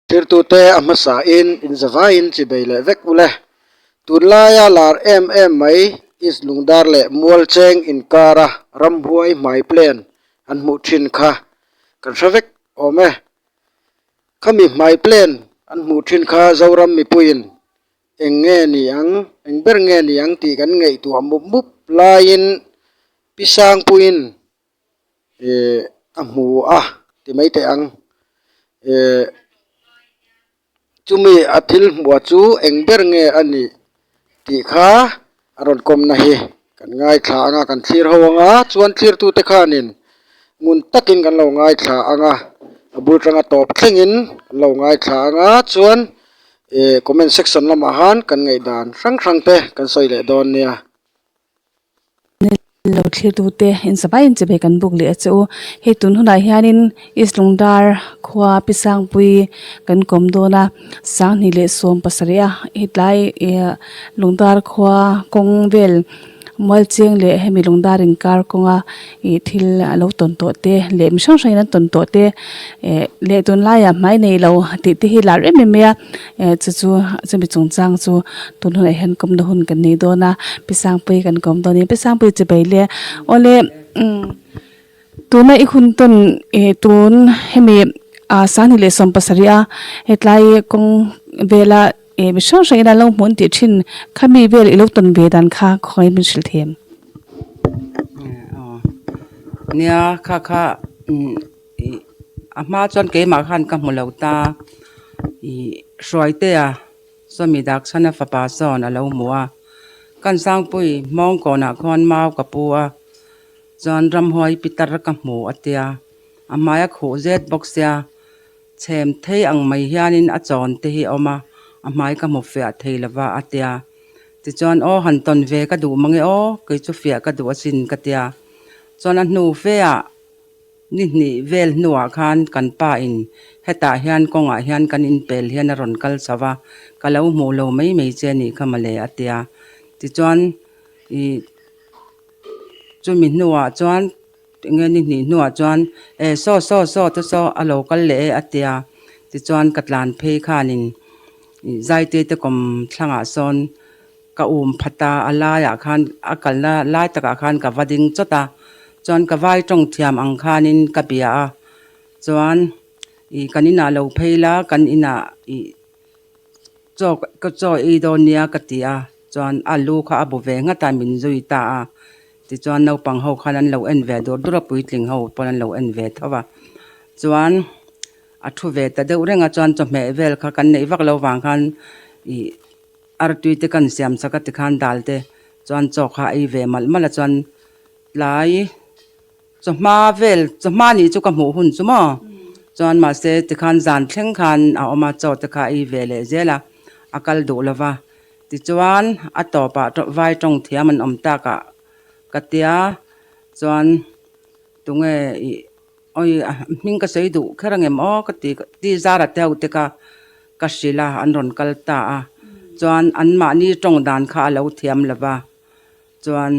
Thirtute a hmasain inzavaiin chibei leh vek ule. Tunlaia lar em em mai East Lungdar leh Mualcheng inkara ramhuai hmai plan an hmuh thin kha kan hre vek awm e. Khami hmai plan an hmuh thin kha Zoram mipuiin eng nge ni ang, eng ber nge ni ang tih kan ngaihtuah mup mup laiin Pi Sangpuiin eh a hmu a ti mai teh ang eh chumi a thil hmuh chu eng ber nge a nih tih kha a rawn kawmna hi kan ngaithla ang a kan thlir ho ang a chuan thlirtute khanin ngun takin kan lo ngaithla ang a a bul tanga tawp thlengin kan lo ngaithla ang a chuan eh comment section lamah han kan ngaihdan hrang hrang te kan sawi leh dawn nia. Lo thlirtute in zavaiin che ve kan buk leh a che u. Hei tun hunah hianin East Lungdar khua Pi Sangpui kan kawm dawn a, Sanghnih leh 70 a hetlai ih Lungdar khua kawng vel Mualcheng leh hemi Lungdar inkar kawnga ih thil a lo tawn tawh te leh mi hrang hrangin an tawn tawh te eh leh tunlaiah hmai nei lo tih te hi lar em em mai a. Eh chu chu chumi chungchang chu tun hunah hian kawmna hun kan nei dawn a pi sangpui kan kawm dawn a ni pi sangpui chi bai le awle umm tuna i hun tawn ih tun hemi ah sanghnih leh 70 a hetlai kawng vela ih mi hrang hrang in an lo hmuh an tih thin khami vel i lo tawn ve dan kha khawngaih min hrilh thei em? Nia kha kha umm. Ih a hma chuan keimah khan ka hmu lo ta ih Hruaitea sawmi dak chhan a fapa sawn a lo hmu a kan Sangpui hmawng kawnah khuan mau ka pu a chuan ramhuai pitar ka hmu a tia a hmai a khuh zet bawk sia chhem thei ang mai hianin a chawn te hi a awm a a hmai ka hmu fiah thei lova a tia tichuan aw han tawn ve ka duh mange aw kei chu fiah ka duh asin ka tia chuan a hnu fe ah. Ni hnih vel hnuah khan kan pa in hetah hian kawngah hian kan inpel hian a rawn kal chho a, ka lo hmuh lo mai mai che anih kha mawle a tia. Tichuan ih chumi hnuah chuan enge ni hnih hnuah chuan e saw saw saw te saw a lo kal leh e a tia. Tichuan ka tlan phei khanin ih Zaite te kawm thlangah sawn Ka um phat a, a laiah khan a kalna lai takah khan ka va ding chawt a, chuan ka vai tawng thiam ang khanin ka bia a, chuan ih kan inah lo phei la kan inah ih chaw ka chaw ei dawn nia ka ti a, chuan a lu kha a bu ve nghat a min zui ta a, tichuan naupang ho khan an lo en ve dur dur a puitling ho pawn an lo en ve tho a, chuan a thu ve ta deuh reng a chuan chawhmeh vel kha kan neih vak lo vang khan ih. Artui te kan siam chak a tikhan dal te chuan chaw kha a ei ve malh malh a chuan tlai chawhma vel chawhma nih chu ka hmuh hun chu maw chuan mahse tikhan zan thleng khan a awm a chaw te kha a ei ve leh zel a a kal duh lo va tichuan a tawpah vai tawng thiam an awm tak ah ka tia chuan tunge ih awi hming ka sawi duh kher ang em aw ka ti ti zara te ho te kha Ka hrilh a, an rawn kal ta a. Chuan anmahni tawng dan kha a lo thiam lo va, chuan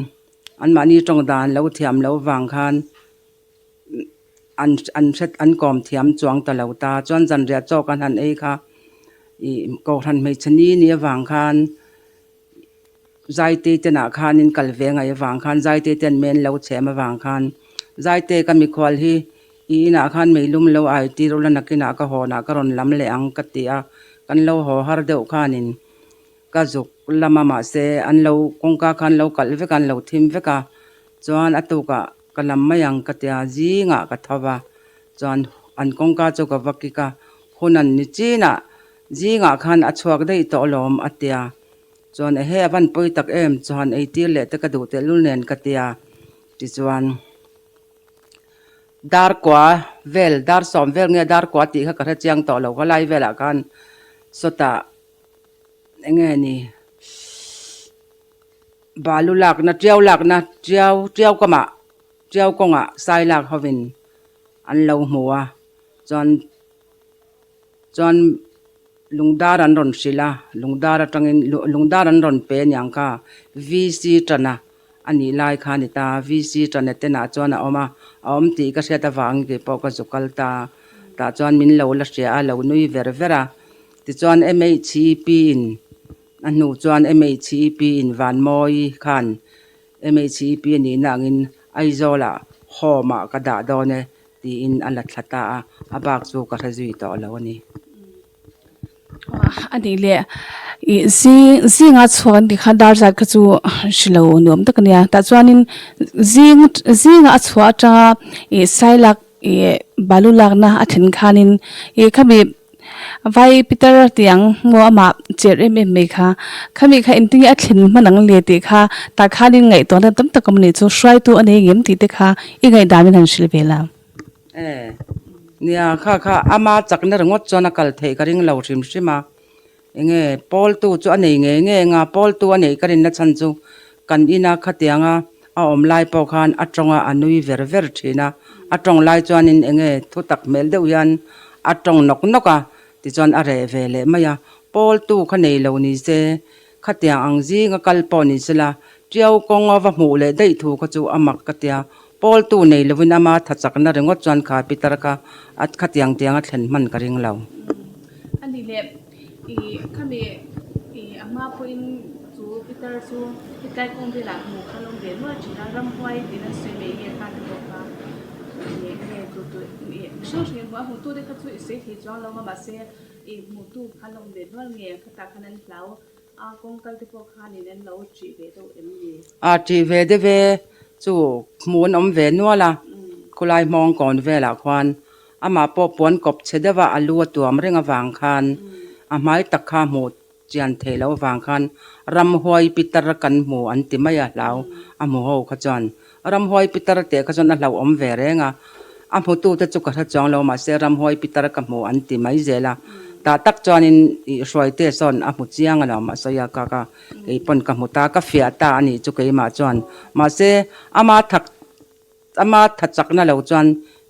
anmahni tawng dan lo thiam loh vang khan an an hre an kawm thiam chuang ta lo ta. Chuan zanriah chaw kan han ei kha ih kohhran hmeichhe ni ni avang khan Zaite tenah khanin kal ve ngaih avang khan Zaite ten men lo chhem avang khan Zaite ka mikhual hi i inah khan meilum lo ai tir ula nakinah ka hawnah ka rawn lam leh ang ka ti a, kan lo haw har deuh khanin ka zuk lam a mahse an lo kawngka khan lo kalh vek a an lo thim vek a chuan a tukah ka lam mai ang ka ti a zingah ka tho va chuan an kawngka chu ka va kik a hun an ni chinah zingah khan a chhuak daih tawh alawm a ti a. Chuan ehe a van pawi tak em chuan eitir leh te ka duh tehlul nen ka tia tichuan dar kua vel dar sawm vel nge dar kua tih kha ka hre chiang tawh lo khalai velah khan sawtah enge ni balu lakna tiau lakna tiau tiau kamah tiau kawngah sai lak hovin an lo hmu a chuan. Chuan lungdar an rawn hrilh a, lungdar atangin lungdar an rawn pe aniang kha VC tana a nih lai kha a ni ta, VC tana tenah chuan a awm a, a awm tih ka hriat avangin keipawh ka zu kal ta. Tah chuan min lo la hria a, lo nui ver ver a. Tichuan MHEP in a hnu chuan MHEP in Vanmawi khan MHEP a nihna angin Aizawlah home ah ka dah dawn e tiin a la thla ta a, a bak chu ka hre zui tawh lo a ni. A nih leh ih zing zinga chhuak an tih kha dar zat kha chu hrilo nuam tak a nia tah chuanin zing zinga a chhuah atanga ih sailak ih balu lakna a thlen khanin ih khami vai pitar tih ang maw amah cher em em mai kha khami kha engtin nge a thlen hman ang le tih kha tah khanin ngaihtuahna tam tak a awm a nih chu hruaitu a nei ngem tih te kha i ngaihdan in han hrilh ve la. E, nia, kha kha ama chakna ringawt chuan a kal theih ka ring lo hrim hrim a. Enge pawltu chu a nei ngei ngei anga pawltu a neih ka rinna chhan chu kan ina khatianga a awm lai pawh khan a tawnga a nui ver ver thin a. A tawng lai chuanin enge thu tak hmel deuh hian a tawng nawk nawk a, tichuan a reh ve leh mai a. Pawltu kha nei lo ni se Khatiang ang zinga kal pawh ni sela, Tiau kawnga va hmuh leh daih thu kha chu a mak ka tia. Pawltu nei lovin ama tha chakna ringawt chuan kha Peter kha a khatiang tiang a thlen hman ka ring lo. A ni leh, i khami i a hma pawhin chu Peter chu hetlai kawng velah hmuh kha an awm ve nual thin a, ramhuai tiin an sawi mai nge kha ti bawk a, i nge tu tu i hrang hrangin hmuh a hmutute kha chu i sawi thei chuang lo a mahse I hmuhtu kha an awm ve nual nge? Khatah khan an hlau a, kawng kal te pawh khanin an lo ṭih ve deuh em ni? A ṭih ve deuh e, chu hmuh an awm ve nual a, khulai hmawng kawn velah khuan amah pawh puan kawp chhe deuh a, a lu a tuam reng avang khan a hmai tak kha hmuh chian theih loh avang khan ramhuai pitar kan hmu an ti mai a hlau a hmu ho kha chuan Ramhuai pitar teh kha chuan a hlauhawm ve reng a, a hmutute chu ka hre chuang lo mahse ramhuai pitar ka hmu an ti mai zel a, tah tak chuanin ih Hruaite sawn a hmu chiang alawm a sawi a ka ka kei pawn ka hmu ta ka fiah ta a nih chu keimah chuan mahse ama thak ama tha chakna lo chuan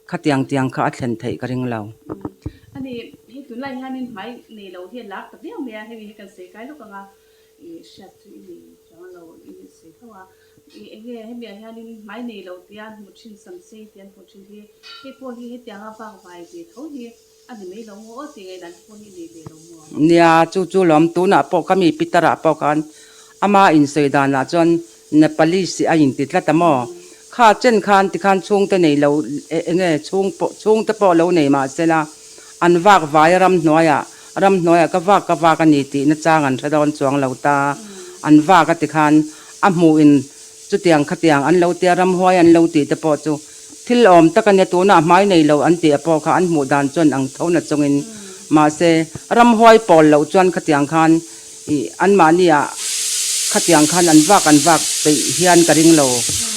khatiang tiang kha a thlen theih ka ring lo. A ni, hei tunlai hianin hmai nei lo hi a lak ta viau mai a, hemi hi kan sawi kai lawk ang a, ih hriat chu i nei chuang lo i sawi tho a. I enge hemi ah hianin hmai nei lo tia an hmuh thin sam sei tia an hmuh thin hi hei pawh hi hetianga vak vai ve tho hi a ni mai lo maw aw tih ngaihdan te pawh hi nei ve lo maw? Nia, chu chu lawm tunah pawh ka mi Peter ah pawh khan ama insawi danah chuan Nepalese a inti tlat a maw? Kha chen khan tikhan chhungte nei lo enge chhung pawh chhungte pawh lo nei mah sela an vak vai a ramhnuaiah ramhnuaiah ka vak ka vak a ni tih nachang an hre dawn chuang lo ta an vak a tikhan A hmuhin chutiang khatiang an lo tia ramhuai an lo tih te pawh chu thil awm tak a nia, tunah hmai nei lo an tih a pawh kha an hmuh dan chuan ang tho na chungin mahse ramhuai pawl loh chuan khatiang khan ih anmahni ah khatiang khan an vak an vak peih hian ka ring lo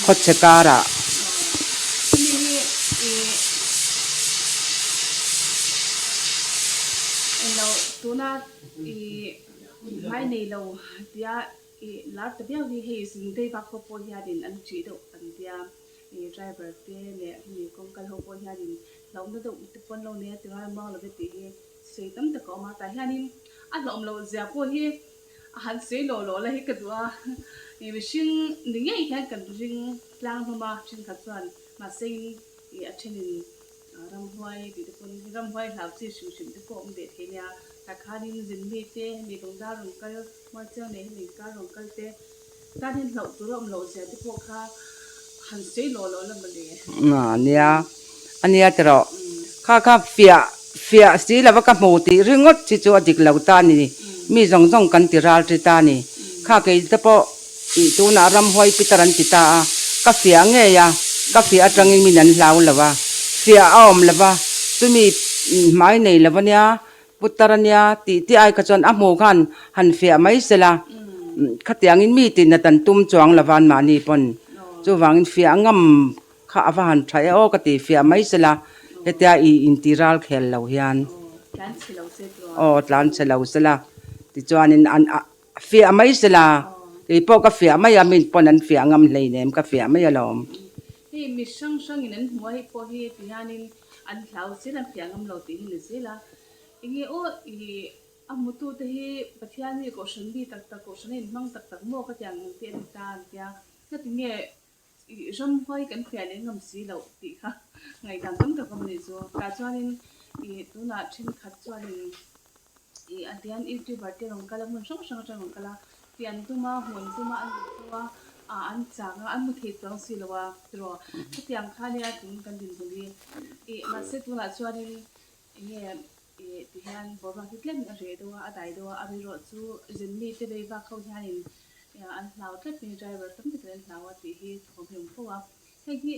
khawchhe karah. Chumi hi ih englo tuna ih hmai nei lo tia I lar ta viau hi hei zingdei vak ho pawh hianin an ṭih deuh an tia, i driver te leh hemi kawng kal ho pawh hianin hlauhna deuh te pawn lo nei a ti ngai mang love tih hi sawi tam tak a awm a, tah hianin a hlauhawm loh zia pawh hi a han sawi lawh lawh la hi ka duh a, i mihring ni ngei hian kan ring tlang hlawm a thenkhat chuan mahse in i a thenin Ramhuai tih te pawn ramhuai hlau chi hrim hrim te pawh a awm ve thei nia. Tah khanin zin mi te hemi lungdar rawn kal Mualcheng leh hemi inkar rawn kal te tan hian hlauh tur a awm loh zia te pawh kha han sawi lawh lawh la mawle. A nia, a nia tiraw. Kha kha fiah fiah si lova ka hmu tih ringawt chi chu a dik lo ta a ni. Mi zawng zawng kan ti ral ṭi ta a ni. Kha kei te pawh Tih tunah ramhuai pitar an ti ta a, ka fiah ngei a, ka fiah atangin min an hlau lo a, fiah a awm lo va, chumi hmai nei lo ania, putar ania tih tih ai kha chuan a hmu khan han fiah mai sela, khatiangin mi tih nat an tum chuang lo va anmahni pawn, chuvangin fiah ngam kha a va han tha e aw ka ti fiah mai sela, hetia i inti ral khel lo hian aw tlan chhe lo sela tichuanin an a. Fiah mai sela, kei pawh ka fiah mai a, min pawn an fiah ngam hleinem ka fiah mai alawm. Hei mi hrang hrangin an hmu a, hei pawh hi ti hianin an hlau zel, an fiah ngam lo tih hi ni zel a. Enge aw i a hmutute hi Pathian hi Kohhran mi tak tak, Kohhran a inhmang tak tak maw ka ti ang ang tih a ni ta an tia. Ngatinge I ramhuai kan fiah leh ngam si loh tih kha ngaihdan tam tak awm a nih chu. Tah chuanin Ih tunah thenkhat chuanin ih a tian youtuber te rawn kal a hmun hrang hrang atang rawn kal a tih an tum a hmuh an tum a an duh tho a ah an chang a an hmu thei chuang si lo a tiraw hetiang kha nia tun kan dinhmun hi ih mahse tunah chuanin eng nge ih ti hian boruak hi tlem a reh deuh a a dai deuh a a rilruah chu zin mite vei vak ho hianin an hlau tlat mai driver tam takin an hlau a tih hi thawm hi a awm fo a hei hi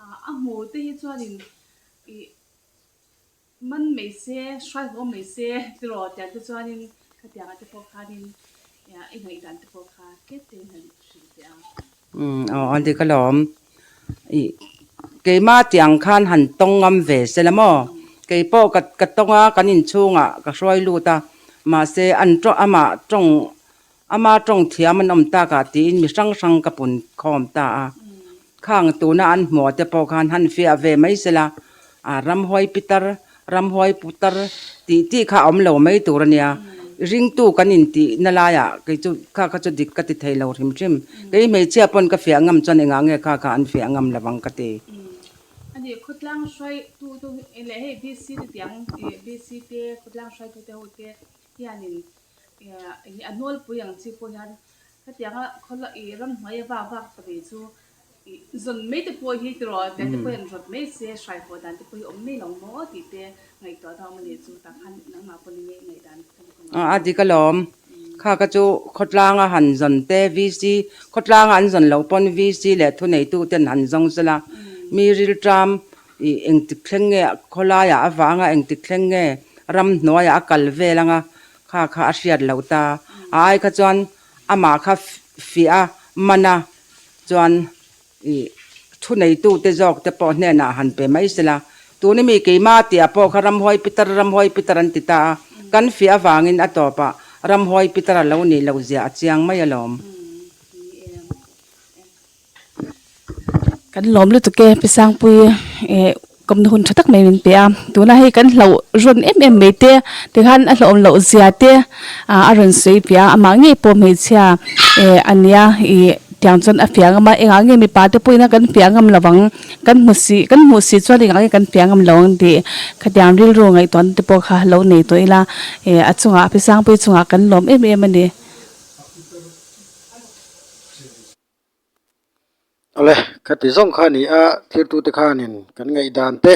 ah a hmu te hi chuanin ih Man mai se, hruai haw mai se tiraw tiang te chuanin khatiangah te pawh khanin i ngaihdan te pawh kha tlem tein han hrilh teh a. Umm aw a dik alawm. Ih keimah tiang khan han tawng ngam ve se la maw? Kei pawh ka ka tawng a, kan inchhungah ka hruai lut a, mahse an tawng amah tawng ama tawng thiam an awm takah tiin mi hrang hrang ka pun khawm ta a. Khang tuna an hmuh te pawh khan han fiah ve mai sela, a ramhuai pitar, ramhuai putar tih tih kha a awm lo mai tur a nia. Ringtu kan intih na laiah kei chu kha kha chu dik ka ti thei lo hrim hrim. Kei hmeichhia pawn ka fiah ngam chuan engah nge kha kha an fiah ngam lo ang ka ti. A ni, khawtlang hruaitu te leh hei BC te tiang BC te khawtlang hruaitu te ho te hianin a nawlpui ang chi pawh hian Hetianga khawla i ramhnuai a vak vak ta ve chu i zawn mai te pawh hi tiraw tiang te pawh hian rawt mai se hrai haw dan te pawh hi awm mai lo maw tih te ngaihtuah na awm a nih chu tah khan nangmah pawh ni ngei ngaihdan ka ni kawng A dik alawm. Kha ka chu khawtlanga han zawn te VC khawtlanga an zawn loh pawn VC leh thuneitu ten han zawng sela mi rilṭam i engtik thleng nge khawlaiah avanga engtik thleng nge ramhnuaiah a kal vel anga Kha kha a hriat loh ta. A ai kha chuan amah kha fiah a, man a, chuan ih thuneitute zawk te pawh hnenah han pe mai sela. Tuni mi keimah tih ah pawh kha ramhuai pitar, ramhuai pitar an ti ta a, kan fiah avangin a tawpah ramhuai pitar a lo nih loh zia a chiang mai alawm. Kan lawm lutuk e Pi Sangpui eh kawmna hun tha tak mai min pe a tuna hei kan hlauh rawn em em mai te tikhan a hlauhawm loh zia te ah a rawn sawi piah a amah ngei pawh hmeichhia eh a nia ih tiang chuan a fiah ngam a engah nge mipa te pawhin a kan fiah ngam lo ang kan hmu si kan hmuh si chuan engah nge kan fiah ngam lo ang tih khatiang rilru ngaihtuahna te pawh kha lo nei tawh ila eh a chungah Pi Sangpui chungah kan lawm em em a ni. Awle, khati zawng kha a ni a, thirtute khanin kan ngaihdan te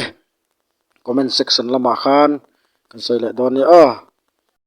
comment section lamah khan kan sawi leh dawn nia aw.